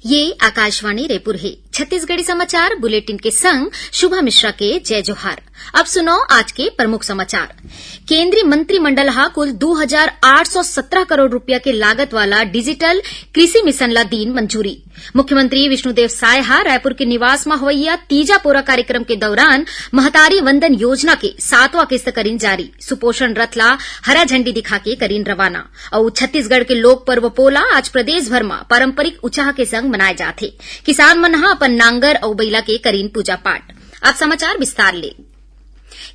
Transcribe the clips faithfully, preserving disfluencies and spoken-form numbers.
ये आकाशवाणी रायपुर हे। छत्तीसगढ़ी समाचार बुलेटिन के संग शुभा मिश्रा के जय जोहार। अब सुनो आज के प्रमुख समाचार। केंद्रीय मंत्रिमंडल ह कुल दू हजार आठ सौ सत्रह करोड़ रुपया के लागत वाला डिजिटल कृषि मिशन ला दीन मंजूरी। मुख्यमंत्री विष्णुदेव साय ह रायपुर के निवास म होवइया तीजा पोरा कार्यक्रम के दौरान महतारी वंदन योजना के सातवां किस्त करीन जारी। सुपोषण रथ ला हरा झंडी दिखा के करीन रवाना। अउ छत्तीसगढ़ के लोक पर्व पोला आज प्रदेश भर म पारंपरिक उछाह के संग मनाए जाथे। किसान मन ह अपन नांगर अउ बइला के करीन पूजा पाठ। अब समाचार विस्तार ले।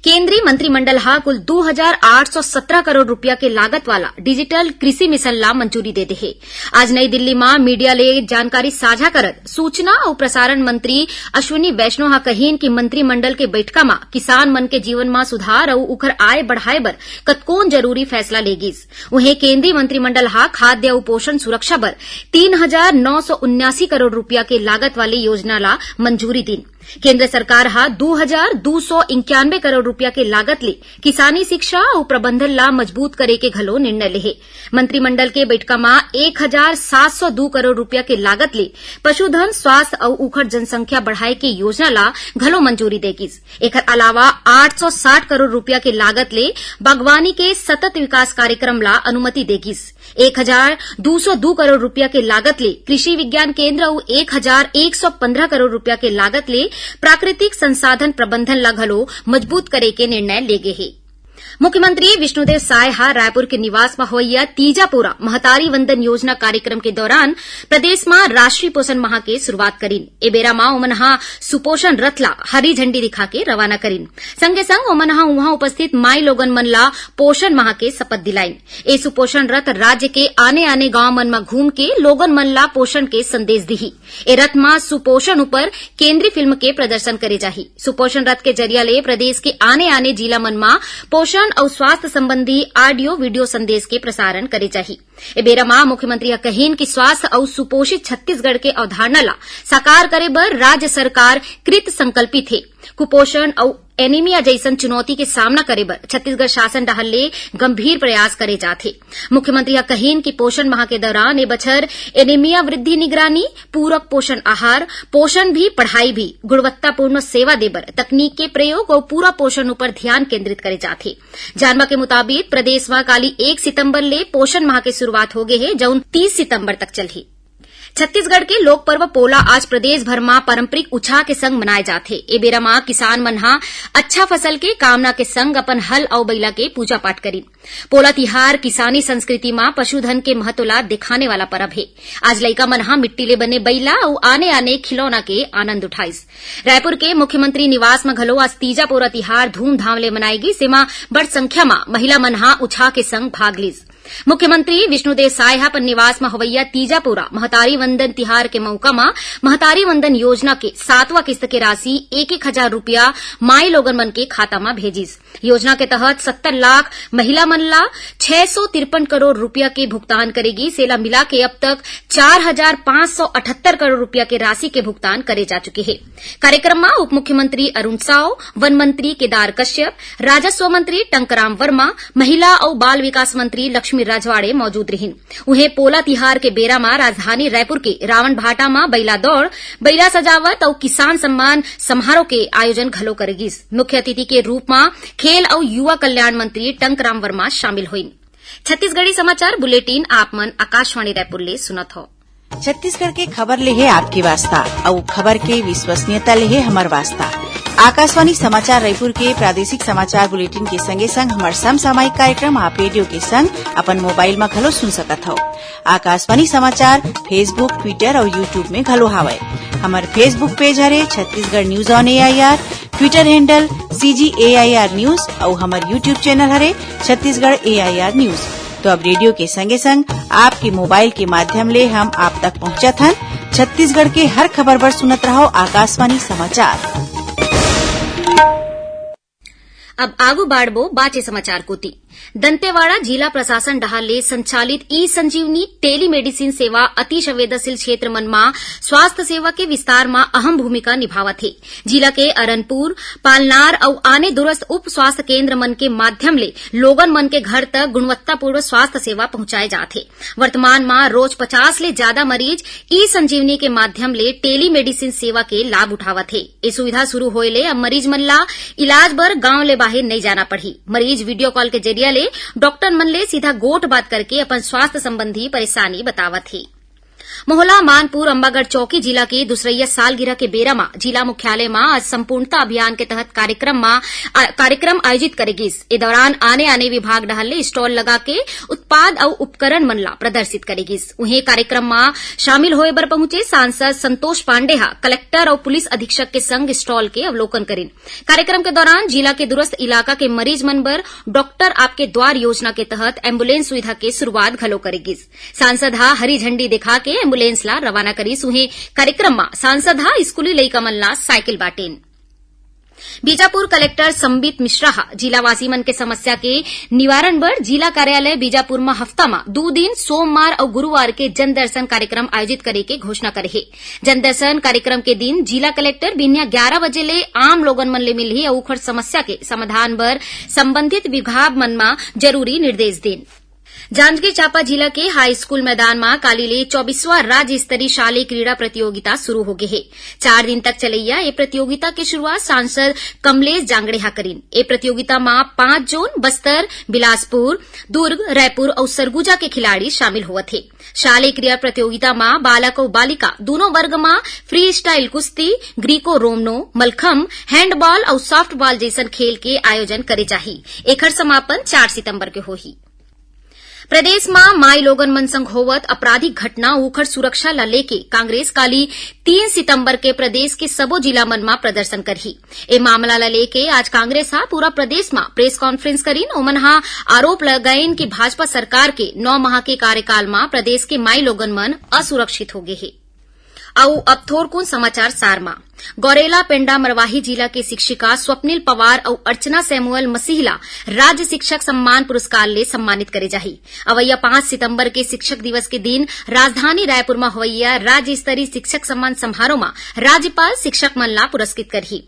केंद्रीय मंत्रिमंडल ह कुल दू हजार आठ सौ सत्रह करोड़ रुपया के लागत वाला डिजिटल कृषि मिशन ला मंजूरी दे दे हे। आज नई दिल्ली म मीडिया ले जानकारी साझा करत सूचना अउ प्रसारण मंत्री अश्विनी वैष्णव ह कहिन कि मंत्रिमंडल के बइठका म किसान मन के जीवन म सुधार अउ उखर आय बढ़ाए बर कतकोन जरूरी फैसला ले गिस। उहें, केंद्रीय मंत्रिमंडल ह खाद्य अउ पोषण सुरक्षा बर तीन हजार नौ सौ उन्यासी करोड़ रुपया के लागत वाले योजना ला मंजूरी दीन। केंद्र सरकार ह दू हजार दू सौ इंक्यानवे करोड़ रुपया के लागत ले किसानी शिक्षा अउ प्रबंधन ला मजबूत करे के घलो निर्णय लेहे। मंत्रिमंडल के बइठका म एक हजार सात सौ दू करोड़ रुपया के लागत ले पशुधन, स्वास्थ्य अउ उखर जनसंख्या बढ़ाए के योजना ला घलो मंजूरी दे गिस। एखर अलावा आठ सौ साठ करोड़ रुपया के लागत ले बागवानी के सतत विकास कार्यक्रम ला अनुमति दे गिस। एक हजार दू सौ दू करोड़ रुपया के लागत ले कृषि विज्ञान केंद्र अउ एक हजार एक सौ पंद्रह करोड़ रुपया के लागत ले प्राकृतिक संसाधन प्रबंधन ला घलो मजबूत करे के निर्णय ले गे हे। मुख्यमंत्री विष्णुदेव साय ह रायपुर के निवास म होवइया तीजा पोरा महतारी वंदन योजना कार्यक्रम के दौरान प्रदेश म राष्ट्रीय पोषण माह के शुरुआत करीन। ए बेरा म ओमन ह सुपोषण रथ ला हरी झंडी दिखा के रवाना करीन। संगे संग ओमन ह उहां उपस्थित माई लोगन मन ला पोषण माह के शपथ दिलाइन। ए सुपोषण रथ राज्य के आने-आने गांव मन म घूम के लोगन मन ला पोषण के संदेश दिही। ए रथ म सुपोषण ऊपर केंद्रीय फिल्म के प्रदर्शन करे जाही। सुपोषण रथ के जरिया ले प्रदेश के आने-आने जिला मन म पोषण अउ स्वास्थ्य संबंधी audio video संदेश के प्रसारण करे जाही। ए बेरा म मुख्यमंत्री ह कहिन कि स्वास्थ्य अउ सुपोषित छत्तीसगढ़ के अवधारणा ला साकार करे बर राज्य सरकार कृत संकल्पित हे। कुपोषण अउ एनीमिया जइसन चुनौती के सामना करे बर छत्तीसगढ़ शासन डहार ले गंभीर प्रयास करे जात हे। मुख्यमंत्री ह कहिन कि पोषण माह के दौरान ए बछर एनीमिया वृद्धि निगरानी, पूरक पोषण आहार, पोषण भी पढ़ाई भी, गुणवत्तापूर्ण सेवा दे बर तकनीक के प्रयोग अउ पूरा पोषण ऊपर ध्यान केंद्रित करे जात हे। जानबा के मुताबिक प्रदेश म काली एक सितंबर ले पोषण माह के शुरुआत हो गे हे, जउन तीस सितंबर तक चलही। छत्तीसगढ़ के लोक पर्व पोला आज प्रदेश भर म पारंपरिक उछाह के संग मनाए जाथे। ए बेरा म किसान मन ह अच्छा फसल के कामना के संग अपन हल अउ बइला के पूजा पाठ करिन। पोला तिहार किसानी संस्कृति म पशुधन के महत्व ला दिखाने वाला परब हे। आज लइका मन ह मिट्टी ले बने बइला अउ आने-आने खिलौना के आनंद उठाइस। रायपुर के मुख्यमंत्री निवास म घलो आज तीजा पोरा तिहार धूमधाम ले मनाए गिस। एमा बड़ संख्या म महिला मन ह उछाह के संग भाग लिस। मुख्यमंत्री विष्णुदेव साय ह अपन निवास म होवइया तीजा पोरा महतारी वंदन तिहार के मउका म महतारी वंदन योजना के सातवां किस्त के राशि एक एक हजार रुपया माई लोगन मन के खाता म भेजिस। योजना के तहत सत्तर लाख महिला मन ला छह सौ तिरपन करोड़ रुपया के भुगतान करे गिस। एला मिला के अब तक चार हजार पाँच सौ अठहत्तर करोड़ रुपया के राशि के भुगतान करे जा चुके हे। कार्यक्रम म उप मुख्यमंत्री अरुण साव, वन मंत्री केदार कश्यप, राजस्व मंत्री टंकराम वर्मा, महिला अउ बाल विकास मंत्री लक्ष्मी राजवाड़े मौजूद रिहिन। उहें, पोला तिहार के बेरा म राजधानी रायपुर के रावण भाटा म बइला दौड़, बइला सजावत अउ किसान सम्मान समारोह के आयोजन घलो करे गिस। मुख्य अतिथि के रूप म खेल अउ युवा कल्याण मंत्री टंकराम वर्मा शामिल होइन। छत्तीसगढ़ी समाचार बुलेटिन आप मन आकाशवाणी रायपुर ले सुनत हव। छत्तीसगढ़ के खबर ले हे आपके वास्ता, अउ खबर के विश्वसनीयता ले हे हमर वास्ता। आकाशवाणी समाचार रायपुर के प्रादेशिक समाचार बुलेटिन के संगे संग हमर समसामयिक कार्यक्रम आप रेडियो के संग अपन मोबाइल म घलो सुन सकत हव। आकाशवाणी समाचार Facebook, Twitter अउ YouTube में घलो हावय। हमर Facebook पेज हरे Chhattisgarh News on A I R, Twitter handle C G A I R News अउ हमर YouTube चैनल हरे Chhattisgarh A I R News। तो अब रेडियो के संगे संग आपके मोबाइल के माध्यम ले हम आप तक पहुंचत हन छत्तीसगढ़ के हर खबर बर सुनत रहव आकाशवाणी समाचार। अब आगू बाढ़बो बाचे समाचार कोति। दंतेवाड़ा जिला प्रशासन डहार ले संचालित ई संजीवनी टेलीमेडिसिन सेवा अति संवेदनशील क्षेत्र मन म स्वास्थ्य सेवा के विस्तार म अहम भूमिका निभावत हे। जिला के अरनपुर, पालनार अउ आने दूरस्थ उप स्वास्थ्य केंद्र मन के माध्यम ले लोगन मन के घर तक गुणवत्तापूर्ण स्वास्थ्य सेवा पहुंचाए जात हे। वर्तमान म रोज पचास ले ज्यादा मरीज ई संजीवनी के माध्यम ले टेलीमेडिसिन सेवा के लाभ उठावत हे। ए सुविधा शुरू होए ले अब मरीज मन ला इलाज बर गांव ले बाहिर नइ जाना पड़ही। मरीज वीडियो कॉल के जरिया ले डॉक्टर मन ले सीधा गोठ बात करके अपन स्वास्थ्य संबंधी परेशानी बतावत हे। मोहला मानपुर अम्बागढ़ चौकी जिला के दूसरइया सालगिरह के बेरा म जिला मुख्यालय म आज संपूर्णता अभियान के तहत कार्यक्रम म, आ, कार्यक्रम आयोजित करे गिस। ए दौरान आने-आने विभाग डहार ले स्टॉल लगा के उत्पाद अउ उपकरण मन ला प्रदर्शित करे गिस। उहें, कार्यक्रम म शामिल होए बर पहुंचे सांसद संतोष पांडे ह कलेक्टर अउ पुलिस अधीक्षक के संग स्टॉल के अवलोकन करिन। कार्यक्रम के दौरान जिला के दूरस्थ इलाका के मरीज मन बर डॉक्टर आपके द्वार योजना के तहत एम्बुलेंस सुविधा के शुरुआत घलो करे गिस। सांसद ह हरी झंडी दिखा के एम्बुलेंस ला रवाना करिस। उहें, कार्यक्रम म सांसद ह स्कूली लइका मन ला साइकिल बांटिन। बीजापुर कलेक्टर संबित मिश्रा ह जिलावासी मन के समस्या के निवारण बर जिला कार्यालय बीजापुर म हफ्ता म दू दिन सोमवार अउ गुरुवार के जनदर्शन कार्यक्रम आयोजित करे के घोषणा करे हे। जनदर्शन कार्यक्रम के दिन जिला कलेक्टर बिहनिया ग्यारह बजे ले आम लोगन मन ले मिलही अउ उखर समस्या के समाधान बर संबंधित विभाग मन म जरूरी निर्देश दिन। जांजगीर चांपा जिला के हाई स्कूल मैदान म काली ले चौबीसवां राज्य स्तरीय शालेय क्रीड़ा प्रतियोगिता शुरू हो गे हे। चार दिन तक चलइया ए प्रतियोगिता के शुरुआत सांसद कमलेश जांगड़े ह करिन। ए प्रतियोगिता म पांच जोन बस्तर, बिलासपुर, दुर्ग, रायपुर अउ सरगुजा के खिलाड़ी शामिल होवत हे। शालेय क्रीड़ा प्रतियोगिता म बालक अउ बालिका दूनों वर्ग म फ्री स्टाइल कुश्ती, ग्रीको रोमनो, मलखम, हैंडबॉल अउ सॉफ्टबॉल जइसन खेल के आयोजन करे जाही। एखर समापन चार सितंबर के होही। प्रदेश म माई लोगन मन संग होवत आपराधिक घटना अउ उखर सुरक्षा ल लेके कांग्रेस काली तीन सितंबर के प्रदेश के सबो जिला मन म प्रदर्शन करही। ए मामला ल लेके आज कांग्रेस ह पूरा प्रदेश म प्रेस कॉन्फ्रेंस करिन। ओमन ह आरोप लगाइन कि भाजपा सरकार के नौ माह के कार्यकाल म प्रदेश के माई लोगन मन असुरक्षित हो गे हे। अउ अब थोरकुन समाचार सार म। गौरेला पेंडा मरवाही जिला के शिक्षिका स्वप्निल पवार अउ अर्चना सैमुअल मसीह ला राज्य शिक्षक सम्मान पुरस्कार ले सम्मानित करे जाही। अवइया पांच सितंबर के शिक्षक दिवस के दिन राजधानी रायपुर म होवइया राज्य स्तरीय शिक्षक सम्मान समारोह म राज्यपाल शिक्षक मन ला पुरस्कृत करही।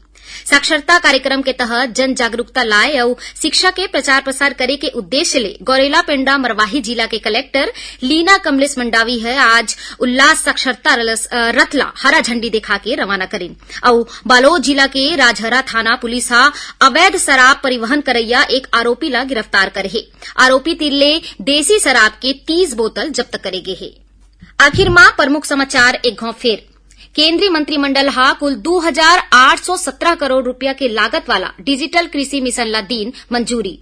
साक्षरता कार्यक्रम के तहत जन जागरूकता लाए अउ शिक्षा के प्रचार प्रसार करे के उद्देश्य ले गौरेला पेंडा मरवाही जिला के कलेक्टर लीना कमलेश मंडावी ह आज उल्लास साक्षरता रलस-, अ, रथ ला हरा झंडी दिखा के रवाना करिन। अउ बालोद जिला के राजहरा थाना पुलिस ह अवैध शराब परिवहन करइया एक आरोपी ला गिरफ्तार करे हे। आरोपी तीर ले देसी शराब के तीस बोतल जब्त करे गे हे। आखिर म प्रमुख समाचार एक घांव फेर। केंद्रीय मंत्रिमंडल ह कुल दू हजार आठ सौ सत्रह करोड़ रुपया के लागत वाला डिजिटल कृषि मिशन ला दीन मंजूरी।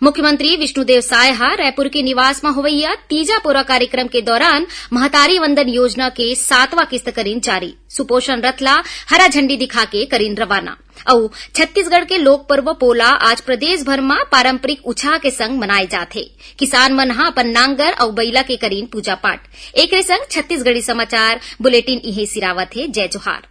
मुख्यमंत्री विष्णुदेव साय ह रायपुर के निवास म होवइया तीजा पोरा कार्यक्रम के दौरान महतारी वंदन योजना के सातवां किस्त करिन जारी। सुपोषण रथ ला हरा झंडी दिखा के करिन रवाना। अउ छत्तीसगढ़ के लोक पर्व पोला आज प्रदेश भर म पारंपरिक उत्साह के संग मनाए जात हे। किसान मन ह अपन नांगर अउ बइला के करिन पूजा पाठ। एकरे संग छत्तीसगढ़ी समाचार बुलेटिन इहें सिरावत हे। जय जोहार।